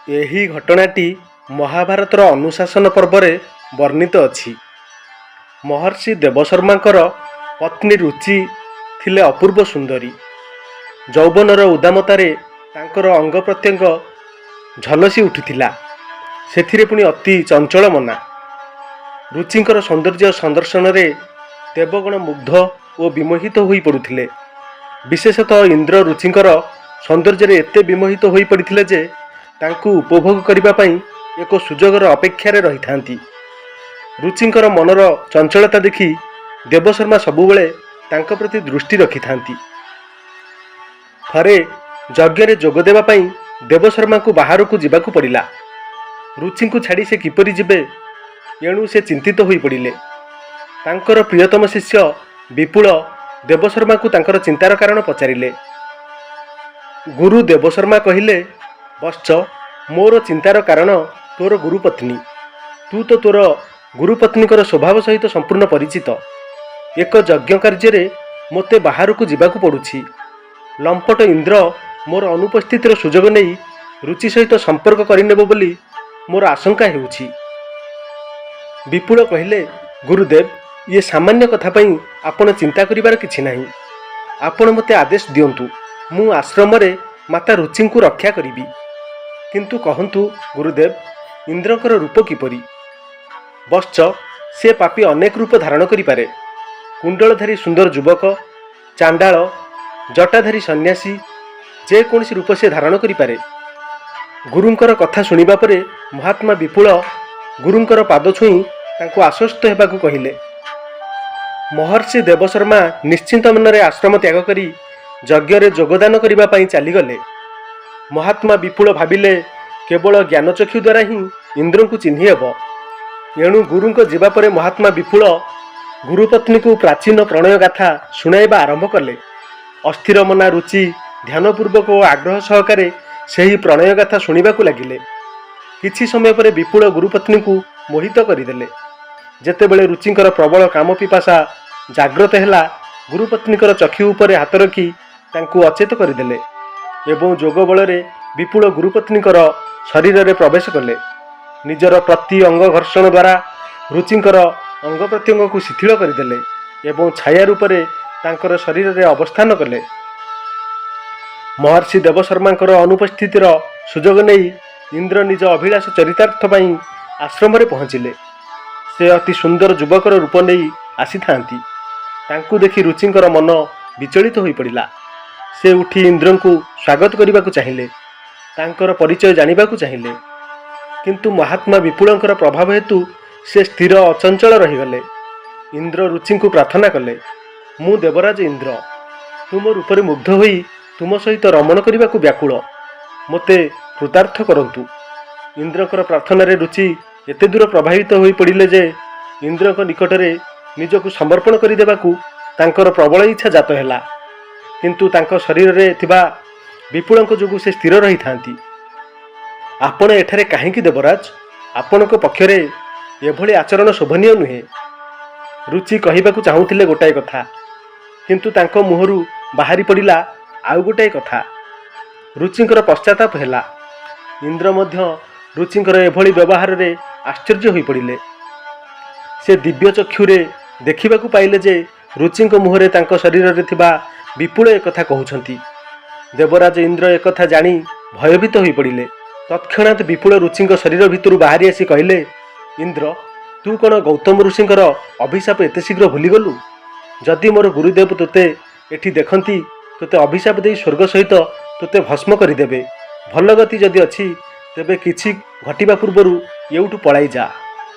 ଏହି ଘଟଣାଟି ମହାଭାରତର ଅନୁଶାସନ ପର୍ବରେ ବର୍ଣ୍ଣିତ ଅଛି। ମହର୍ଷି ଦେବଶର୍ମାଙ୍କର ପତ୍ନୀ ରୁଚି ଥିଲେ ଅପୂର୍ବ ସୁନ୍ଦରୀ। ଯୌବନର ଉଦାମତାରେ ତାଙ୍କର ଅଙ୍ଗ ପ୍ରତ୍ୟଙ୍ଗ ଝଲସି ଉଠୁଥିଲା। ସେଥିରେ ପୁଣି ଅତି ଚଞ୍ଚଳ ମନା। ରୁଚିଙ୍କର ସୌନ୍ଦର୍ଯ୍ୟ ସନ୍ଦର୍ଶନରେ ଦେବଗଣ ମୁଗ୍ଧ ଓ ବିମୋହିତ ହୋଇପଡ଼ୁଥିଲେ। ବିଶେଷତଃ ଇନ୍ଦ୍ର ରୁଚିଙ୍କର ସୌନ୍ଦର୍ଯ୍ୟରେ ଏତେ ବିମୋହିତ ହୋଇପଡ଼ିଥିଲେ ଯେ ତାଙ୍କୁ ଉପଭୋଗ କରିବା ପାଇଁ ଏକ ସୁଯୋଗର ଅପେକ୍ଷାରେ ରହିଥାନ୍ତି। ରୁଚିଙ୍କର ମନର ଚଞ୍ଚଳତା ଦେଖି ଦେବଶର୍ମା ସବୁବେଳେ ତାଙ୍କ ପ୍ରତି ଦୃଷ୍ଟି ରଖିଥାନ୍ତି। ଥରେ ଯଜ୍ଞରେ ଯୋଗ ଦେବା ପାଇଁ ଦେବଶର୍ମାଙ୍କୁ ବାହାରକୁ ଯିବାକୁ ପଡ଼ିଲା। ରୁଚିଙ୍କୁ ଛାଡ଼ି ସେ କିପରି ଯିବେ, ଏଣୁ ସେ ଚିନ୍ତିତ ହୋଇପଡ଼ିଲେ। ତାଙ୍କର ପ୍ରିୟତମ ଶିଷ୍ୟ ବିପୁଳ ଦେବଶର୍ମାଙ୍କୁ ତାଙ୍କର ଚିନ୍ତାର କାରଣ ପଚାରିଲେ। ଗୁରୁ ଦେବଶର୍ମା କହିଲେ, "ବତ୍ସ, ମୋର ଚିନ୍ତାର କାରଣ ତୋର ଗୁରୁପତ୍ନୀ। ତୁ ତ ତୋର ଗୁରୁପତ୍ନୀଙ୍କର ସ୍ୱଭାବ ସହିତ ସମ୍ପୂର୍ଣ୍ଣ ପରିଚିତ। ଏକ ଯଜ୍ଞ କାର୍ଯ୍ୟରେ ମୋତେ ବାହାରକୁ ଯିବାକୁ ପଡ଼ୁଛି। ଲମ୍ପଟ ଇନ୍ଦ୍ର ମୋର ଅନୁପସ୍ଥିତିର ସୁଯୋଗ ନେଇ ରୁଚି ସହିତ ସମ୍ପର୍କ କରିନେବ ବୋଲି ମୋର ଆଶଙ୍କା ହେଉଛି।" ବିପୁଳ କହିଲେ, "ଗୁରୁଦେବ, ଇଏ ସାମାନ୍ୟ କଥା ପାଇଁ ଆପଣ ଚିନ୍ତା କରିବାର କିଛି ନାହିଁ। ଆପଣ ମୋତେ ଆଦେଶ ଦିଅନ୍ତୁ, ମୁଁ ଆଶ୍ରମରେ ମାତା ରୁଚିଙ୍କୁ ରକ୍ଷା କରିବି। କିନ୍ତୁ କହନ୍ତୁ ଗୁରୁଦେବ, ଇନ୍ଦ୍ରଙ୍କର ରୂପ କିପରି?" "ବତ୍ସ, ସେ ପାପୀ ଅନେକ ରୂପ ଧାରଣ କରିପାରେ। କୁଣ୍ଡଳଧାରୀ ସୁନ୍ଦର ଯୁବକ, ଚାଣ୍ଡାଳ, ଜଟାଧାରୀ ସନ୍ନ୍ୟାସୀ, ଯେକୌଣସି ରୂପ ସେ ଧାରଣ କରିପାରେ।" ଗୁରୁଙ୍କର କଥା ଶୁଣିବା ପରେ ମହାତ୍ମା ବିପୁଳ ଗୁରୁଙ୍କର ପାଦ ଛୁଇଁ ତାଙ୍କୁ ଆଶ୍ୱସ୍ତ ହେବାକୁ କହିଲେ। ମହର୍ଷି ଦେବଶର୍ମା ନିଶ୍ଚିନ୍ତ ମନରେ ଆଶ୍ରମ ତ୍ୟାଗ କରି ଯଜ୍ଞରେ ଯୋଗଦାନ କରିବା ପାଇଁ ଚାଲିଗଲେ। ମହାତ୍ମା ବିପୁଳ ଭାବିଲେ, କେବଳ ଜ୍ଞାନଚକ୍ଷୁ ଦ୍ୱାରା ହିଁ ଇନ୍ଦ୍ରଙ୍କୁ ଚିହ୍ନି ହେବ। ଏଣୁ ଗୁରୁଙ୍କ ଯିବା ପରେ ମହାତ୍ମା ବିପୁଳ ଗୁରୁପତ୍ନୀକୁ ପ୍ରାଚୀନ ପ୍ରଣୟ ଗାଥା ଶୁଣାଇବା ଆରମ୍ଭ କଲେ। ଅସ୍ଥିର ମନା ରୁଚି ଧ୍ୟାନପୂର୍ବକ ଓ ଆଗ୍ରହ ସହକାରେ ସେହି ପ୍ରଣୟ ଗାଥା ଶୁଣିବାକୁ ଲାଗିଲେ। କିଛି ସମୟ ପରେ ବିପୁଳ ଗୁରୁପତ୍ନୀଙ୍କୁ ମୋହିତ କରିଦେଲେ। ଯେତେବେଳେ ରୁଚିଙ୍କର ପ୍ରବଳ କାମ ପିପାସା ଜାଗ୍ରତ ହେଲା, ଗୁରୁପତ୍ନୀଙ୍କର ଚକ୍ଷୁ ଉପରେ ହାତ ରଖି ତାଙ୍କୁ ଅଚେତ କରିଦେଲେ ଏବଂ ଯୋଗ ବଳରେ ବିପୁଳ ଗୁରୁପତ୍ନୀଙ୍କର ଶରୀରରେ ପ୍ରବେଶ କଲେ। ନିଜର ପ୍ରତି ଅଙ୍ଗ ଘର୍ଷଣ ଦ୍ୱାରା ରୁଚିଙ୍କର ଅଙ୍ଗ ପ୍ରତ୍ୟଙ୍ଗକୁ ଶିଥିଳ କରିଦେଲେ ଏବଂ ଛାୟା ରୂପରେ ତାଙ୍କର ଶରୀରରେ ଅବସ୍ଥାନ କଲେ। ମହର୍ଷି ଦେବଶର୍ମାଙ୍କର ଅନୁପସ୍ଥିତିର ସୁଯୋଗ ନେଇ ଇନ୍ଦ୍ର ନିଜ ଅଭିଳାଷ ଚରିତାର୍ଥ ପାଇଁ ଆଶ୍ରମରେ ପହଞ୍ଚିଲେ। ସେ ଅତି ସୁନ୍ଦର ଯୁବକର ରୂପ ନେଇ ଆସିଥାନ୍ତି। ତାଙ୍କୁ ଦେଖି ରୁଚିଙ୍କର ମନ ବିଚଳିତ ହୋଇପଡ଼ିଲା। ସେ ଉଠି ଇନ୍ଦ୍ରଙ୍କୁ ସ୍ୱାଗତ କରିବାକୁ ଚାହିଁଲେ, ତାଙ୍କର ପରିଚୟ ଜାଣିବାକୁ ଚାହିଁଲେ। କିନ୍ତୁ ମହାତ୍ମା ବିପୁଳଙ୍କର ପ୍ରଭାବ ହେତୁ ସେ ସ୍ଥିର ଅଚଞ୍ଚଳ ରହିଗଲେ। ଇନ୍ଦ୍ର ରୁଚିଙ୍କୁ ପ୍ରାର୍ଥନା କଲେ, "ମୁଁ ଦେବରାଜ ଇନ୍ଦ୍ର। ତୁମ ରୂପରେ ମୁଗ୍ଧ ହୋଇ ତୁମ ସହିତ ରମଣ କରିବାକୁ ବ୍ୟାକୁଳ। ମୋତେ କୃତାର୍ଥ କରନ୍ତୁ।" ଇନ୍ଦ୍ରଙ୍କର ପ୍ରାର୍ଥନାରେ ରୁଚି ଏତେ ଦୂର ପ୍ରଭାବିତ ହୋଇପଡ଼ିଲେ ଯେ ଇନ୍ଦ୍ରଙ୍କ ନିକଟରେ ନିଜକୁ ସମର୍ପଣ କରିଦେବାକୁ ତାଙ୍କର ପ୍ରବଳ ଇଚ୍ଛା ଜାତ ହେଲା। କିନ୍ତୁ ତାଙ୍କ ଶରୀରରେ ଥିବା ବିପୁଳଙ୍କ ଯୋଗୁଁ ସେ ସ୍ଥିର ରହିଥାନ୍ତି। "ଆପଣ ଏଠାରେ କାହିଁକି ଦେବରାଜ? ଆପଣଙ୍କ ପକ୍ଷରେ ଏଭଳି ଆଚରଣ ଶୋଭନୀୟ ନୁହେଁ।" ରୁଚି କହିବାକୁ ଚାହୁଁଥିଲେ ଗୋଟାଏ କଥା, କିନ୍ତୁ ତାଙ୍କ ମୁହଁରୁ ବାହାରି ପଡ଼ିଲା ଆଉ ଗୋଟାଏ କଥା। ରୁଚିଙ୍କର ପଶ୍ଚାତାପ ହେଲା। ଇନ୍ଦ୍ର ମଧ୍ୟ ରୁଚିଙ୍କର ଏଭଳି ବ୍ୟବହାରରେ ଆଶ୍ଚର୍ଯ୍ୟ ହୋଇପଡ଼ିଲେ। ସେ ଦିବ୍ୟ ଚକ୍ଷୁରେ ଦେଖିବାକୁ ପାଇଲେ ଯେ ରୁଚିଙ୍କ ମୁହଁରେ ତାଙ୍କ ଶରୀରରେ ଥିବା ବିପୁଳ ଏକଥା କହୁଛନ୍ତି। ଦେବରାଜ ଇନ୍ଦ୍ର ଏକଥା ଜାଣି ଭୟଭୀତ ହୋଇପଡ଼ିଲେ। ତତ୍କ୍ଷଣାତ୍ ବିପୁଳ ରୁଚିଙ୍କ ଶରୀର ଭିତରୁ ବାହାରି ଆସି କହିଲେ, "ଇନ୍ଦ୍ର, ତୁ କ'ଣ ଗୌତମ ଋଷିଙ୍କର ଅଭିଶାପ ଏତେ ଶୀଘ୍ର ଭୁଲିଗଲୁ? ଯଦି ମୋର ଗୁରୁଦେବ ତୋତେ ଏଠି ଦେଖନ୍ତି, ତୋତେ ଅଭିଶାପ ଦେଇ ସ୍ୱର୍ଗ ସହିତ ତୋତେ ଭସ୍ମ କରିଦେବେ। ଭଲ ଗତି ଯଦି ଅଛି, ତେବେ କିଛି ଘଟିବା ପୂର୍ବରୁ ଏଉଠୁ ପଳାଇ ଯା।"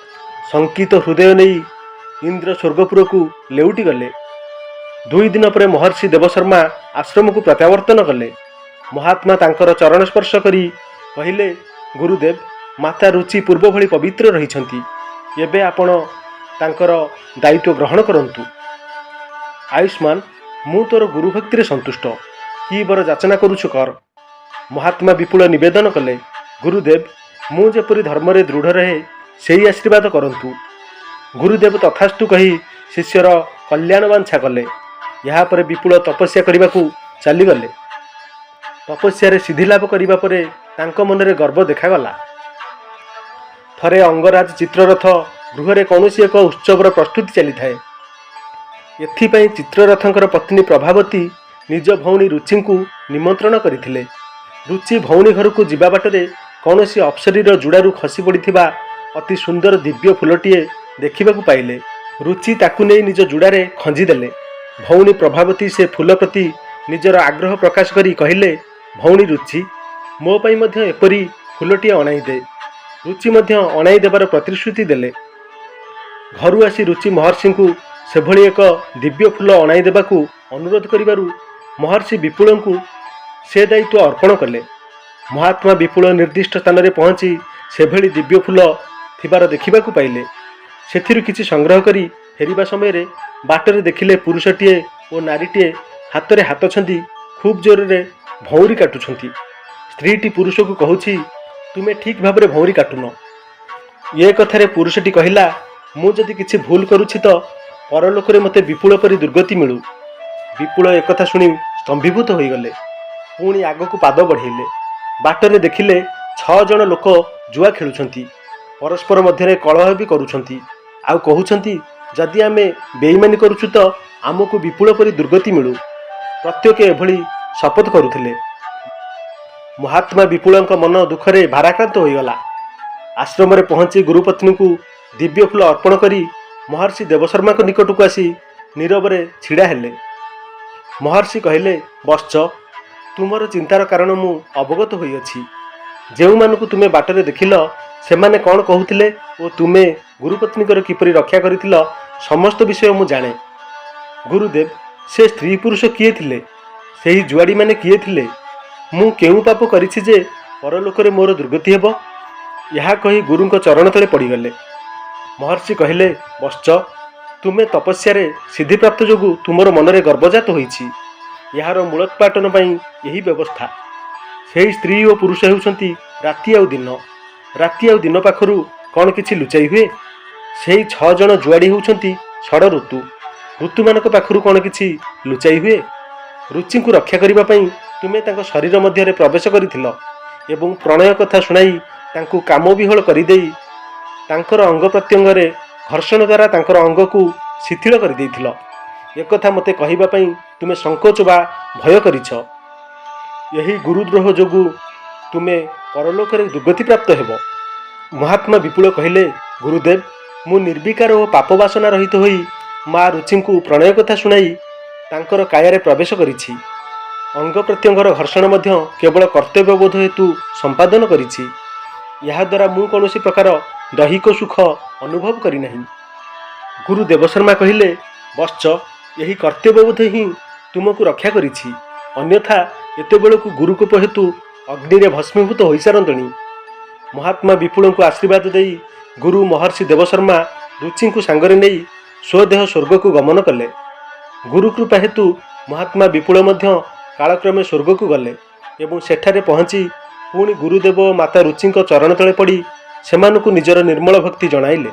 ଶଙ୍କିତ ହୃଦୟ ନେଇ ଇନ୍ଦ୍ର ସ୍ୱର୍ଗପୁରକୁ ଲେଉଟି ଗଲେ। 2 ଦିନ ପରେ ମହର୍ଷି ଦେବଶର୍ମା ଆଶ୍ରମକୁ ପ୍ରତ୍ୟାବର୍ତ୍ତନ କଲେ। ମହାତ୍ମା ତାଙ୍କର ଚରଣ ସ୍ପର୍ଶ କରି କହିଲେ, "ଗୁରୁଦେବ, ମାତା ରୁଚି ପୂର୍ବ ଭଳି ପବିତ୍ର ରହିଛନ୍ତି। ଏବେ ଆପଣ ତାଙ୍କର ଦାୟିତ୍ୱ ଗ୍ରହଣ କରନ୍ତୁ।" "ଆୟୁଷ୍ମାନ, ମୁଁ ତୋର ଗୁରୁଭକ୍ତିରେ ସନ୍ତୁଷ୍ଟ। କି ବର ଯାଚନା କରୁଛୁ କର।" ମହାତ୍ମା ବିପୁଳ ନିବେଦନ କଲେ, "ଗୁରୁଦେବ, ମୁଁ ଯେପରି ଧର୍ମରେ ଦୃଢ଼ ରହେ, ସେଇ ଆଶୀର୍ବାଦ କରନ୍ତୁ।" ଗୁରୁଦେବ ତଥାସ୍ତୁ କହି ଶିଷ୍ୟର କଲ୍ୟାଣ ବାଞ୍ଛା କଲେ। ଏହାପରେ ବିପୁଳ ତପସ୍ୟା କରିବାକୁ ଚାଲିଗଲେ। ତପସ୍ୟାରେ ସିଦ୍ଧି ଲାଭ କରିବା ପରେ ତାଙ୍କ ମନରେ ଗର୍ବ ଦେଖାଗଲା। ଥରେ ଅଙ୍ଗରାଜ ଚିତ୍ରରଥ ଗୃହରେ କୌଣସି ଏକ ଉତ୍ସବର ପ୍ରସ୍ତୁତି ଚାଲିଥାଏ। ଏଥିପାଇଁ ଚିତ୍ରରଥଙ୍କର ପତ୍ନୀ ପ୍ରଭାବତୀ ନିଜ ଭଉଣୀ ରୁଚିଙ୍କୁ ନିମନ୍ତ୍ରଣ କରିଥିଲେ। ରୁଚି ଭଉଣୀ ଘରକୁ ଯିବା ବାଟରେ କୌଣସି ଅପ୍ସରୀର ଜୁଡ଼ାରୁ ଖସି ପଡ଼ିଥିବା ଅତି ସୁନ୍ଦର ଦିବ୍ୟ ଫୁଲଟିଏ ଦେଖିବାକୁ ପାଇଲେ। ରୁଚି ତାକୁ ନେଇ ନିଜ ଜୁଡ଼ାରେ ଖଞ୍ଜିଦେଲେ। ଭଉଣୀ ପ୍ରଭାବତୀ ସେ ଫୁଲ ପ୍ରତି ନିଜର ଆଗ୍ରହ ପ୍ରକାଶ କରି କହିଲେ, ଭଉଣୀ ରୁଚି, ମୋ ପାଇଁ ମଧ୍ୟ ଏପରି ଫୁଲଟିଏ ଅଣାଇ ଦେ। ରୁଚି ମଧ୍ୟ ଅଣାଇ ଦେବାର ପ୍ରତିଶ୍ରୁତି ଦେଲେ। ଘରୁ ଆସି ରୁଚି ମହର୍ଷିଙ୍କୁ ସେଭଳି ଏକ ଦିବ୍ୟ ଫୁଲ ଅଣାଇ ଦେବାକୁ ଅନୁରୋଧ କରିବାରୁ ମହର୍ଷି ବିପୁଳଙ୍କୁ ସେ ଦାୟିତ୍ୱ ଅର୍ପଣ କଲେ। ମହାତ୍ମା ବିପୁଳ ନିର୍ଦ୍ଦିଷ୍ଟ ସ୍ଥାନରେ ପହଞ୍ଚି ସେଭଳି ଦିବ୍ୟ ଫୁଲ ଥିବାର ଦେଖିବାକୁ ପାଇଲେ। ସେଥିରୁ କିଛି ସଂଗ୍ରହ କରି ଫେରିବା ସମୟରେ ବାଟରେ ଦେଖିଲେ ପୁରୁଷଟିଏ ଓ ନାରୀଟିଏ ହାତରେ ହାତ ଛନ୍ଦି ଖୁବ୍ ଜୋରରେ ଭଉଁରୀ କାଟୁଛନ୍ତି। ସ୍ତ୍ରୀଟି ପୁରୁଷକୁ କହୁଛି, ତୁମେ ଠିକ୍ ଭାବରେ ଭଉଁରୀ କାଟୁନ। ଏ କଥାରେ ପୁରୁଷଟି କହିଲା, ମୁଁ ଯଦି କିଛି ଭୁଲ କରୁଛି ତ ପରଲୋକରେ ମୋତେ ବିପୁଳ ପରି ଦୁର୍ଗତି ମିଳୁ। ବିପୁଳ ଏକଥା ଶୁଣି ସ୍ତମ୍ଭୀଭୂତ ହୋଇଗଲେ। ପୁଣି ଆଗକୁ ପାଦ ବଢ଼େଇଲେ। ବାଟରେ ଦେଖିଲେ 6 ଜଣ ଲୋକ ଜୁଆ ଖେଳୁଛନ୍ତି, ପରସ୍ପର ମଧ୍ୟରେ କଳହ ବି କରୁଛନ୍ତି, ଆଉ କହୁଛନ୍ତି, ଯଦି ଆମେ ବେଇମାନି କରୁଛୁ ତ ଆମକୁ ବିପୁଳ ପରି ଦୁର୍ଗତି ମିଳୁ। ପ୍ରତ୍ୟେକ ଏଭଳି ଶପଥ କରୁଥିଲେ। ମହାତ୍ମା ବିପୁଳଙ୍କ ମନ ଦୁଃଖରେ ଭାରାକ୍ରାନ୍ତ ହୋଇଗଲା। ଆଶ୍ରମରେ ପହଞ୍ଚି ଗୁରୁପତ୍ନୀଙ୍କୁ ଦିବ୍ୟ ଫୁଲ ଅର୍ପଣ କରି ମହର୍ଷି ଦେବଶର୍ମାଙ୍କ ନିକଟକୁ ଆସି ନୀରବରେ ଛିଡ଼ା ହେଲେ। ମହର୍ଷି କହିଲେ, ବତ୍ସ, ତୁମର ଚିନ୍ତାର କାରଣ ମୁଁ ଅବଗତ ହୋଇଅଛି। ଯେଉଁମାନଙ୍କୁ ତୁମେ ବାଟରେ ଦେଖିଲ, ସେମାନେ କ'ଣ କହୁଥିଲେ ଓ ତୁମେ ଗୁରୁପତ୍ନୀଙ୍କର କିପରି ରକ୍ଷା କରିଥିଲ, ସମସ୍ତ ବିଷୟ ମୁଁ ଜାଣେ। ଗୁରୁଦେବ, ସେ ସ୍ତ୍ରୀ ପୁରୁଷ କିଏ ଥିଲେ? ସେହି ଜୁଆଡ଼ିମାନେ କିଏ ଥିଲେ? ମୁଁ କେଉଁ ପାପ କରିଛି ଯେ ପରଲୋକରେ ମୋର ଦୁର୍ଗତି ହେବ? ଏହା କହି ଗୁରୁଙ୍କ ଚରଣ ତଳେ ପଡ଼ିଗଲେ। ମହର୍ଷି କହିଲେ, ବତ୍ସ, ତୁମେ ତପସ୍ୟାରେ ସିଦ୍ଧିପ୍ରାପ୍ତ ଯୋଗୁଁ ତୁମର ମନରେ ଗର୍ବଜାତ ହୋଇଛି। ଏହାର ମୂଳୋତ୍ପାଟନ ପାଇଁ ଏହି ବ୍ୟବସ୍ଥା। ସେହି ସ୍ତ୍ରୀ ଓ ପୁରୁଷ ହେଉଛନ୍ତି ରାତି ଆଉ ଦିନ। ରାତି ଆଉ ଦିନ ପାଖରୁ କ'ଣ କିଛି ଲୁଚାଇ ହୁଏ? ସେହି 6 ଜଣ ଜୁଆଡ଼ି ହେଉଛନ୍ତି ଷଡ଼ ଋତୁ। ଋତୁମାନଙ୍କ ପାଖରୁ କ'ଣ କିଛି ଲୁଚାଇ ହୁଏ? ରୁଚିଙ୍କୁ ରକ୍ଷା କରିବା ପାଇଁ ତୁମେ ତାଙ୍କ ଶରୀର ମଧ୍ୟରେ ପ୍ରବେଶ କରିଥିଲ ଏବଂ ପ୍ରଣୟ କଥା ଶୁଣାଇ ତାଙ୍କୁ କାମ ବିହ୍ୱଳ କରିଦେଇ ତାଙ୍କର ଅଙ୍ଗ ପ୍ରତ୍ୟଙ୍ଗରେ ଘର୍ଷଣ ଦ୍ୱାରା ତାଙ୍କର ଅଙ୍ଗକୁ ଶିଥିଳ କରିଦେଇଥିଲ। ଏକଥା ମୋତେ କହିବା ପାଇଁ ତୁମେ ସଂକୋଚ ବା ଭୟ କରିଛ। ଏହି ଗୁରୁଦ୍ରୋହ ଯୋଗୁଁ ତୁମେ ପରଲୋକରେ ଦୁର୍ଗତିପ୍ରାପ୍ତ ହେବ। ମହାତ୍ମା ବିପୁଳ କହିଲେ, ଗୁରୁଦେବ, ମୁଁ ନିର୍ବିକାର ଓ ପାପ ବାସନା ରହିତ ହୋଇ ମା ରୁଚିଙ୍କୁ ପ୍ରଣୟ କଥା ଶୁଣାଇ ତାଙ୍କର କାୟାରେ ପ୍ରବେଶ କରିଛି। ଅଙ୍ଗ ପ୍ରତ୍ୟଙ୍ଗର ଘର୍ଷଣ ମଧ୍ୟ କେବଳ କର୍ତ୍ତବ୍ୟବୋଧ ହେତୁ ସମ୍ପାଦନ କରିଛି। ଏହାଦ୍ୱାରା ମୁଁ କୌଣସି ପ୍ରକାର ଦୈହିକ ସୁଖ ଅନୁଭବ କରିନାହିଁ। ଗୁରୁ ଦେବଶର୍ମା କହିଲେ, ବତ୍ସ, ଏହି କର୍ତ୍ତବ୍ୟବୋଧ ହିଁ ତୁମକୁ ରକ୍ଷା କରିଛି। ଅନ୍ୟଥା ଏତେବେଳକୁ ଗୁରୁକୋପ ହେତୁ ଅଗ୍ନିରେ ଭସ୍ମୀଭୂତ ହୋଇସାରନ୍ତଣି। ମହାତ୍ମା ବିପୁଳଙ୍କୁ ଆଶୀର୍ବାଦ ଦେଇ ଗୁରୁ ମହର୍ଷି ଦେବଶର୍ମା ରୁଚିଙ୍କୁ ସାଙ୍ଗରେ ନେଇ ସ୍ୱଦେହ ସ୍ୱର୍ଗକୁ ଗମନ କଲେ। ଗୁରୁକୃପା ହେତୁ ମହାତ୍ମା ବିପୁଳ ମଧ୍ୟ କାଳକ୍ରମେ ସ୍ୱର୍ଗକୁ ଗଲେ ଏବଂ ସେଠାରେ ପହଞ୍ଚି ପୁଣି ଗୁରୁଦେବ ଓ ମାତା ରୁଚିଙ୍କ ଚରଣ ତଳେ ପଡ଼ି ସେମାନଙ୍କୁ ନିଜର ନିର୍ମଳ ଭକ୍ତି ଜଣାଇଲେ।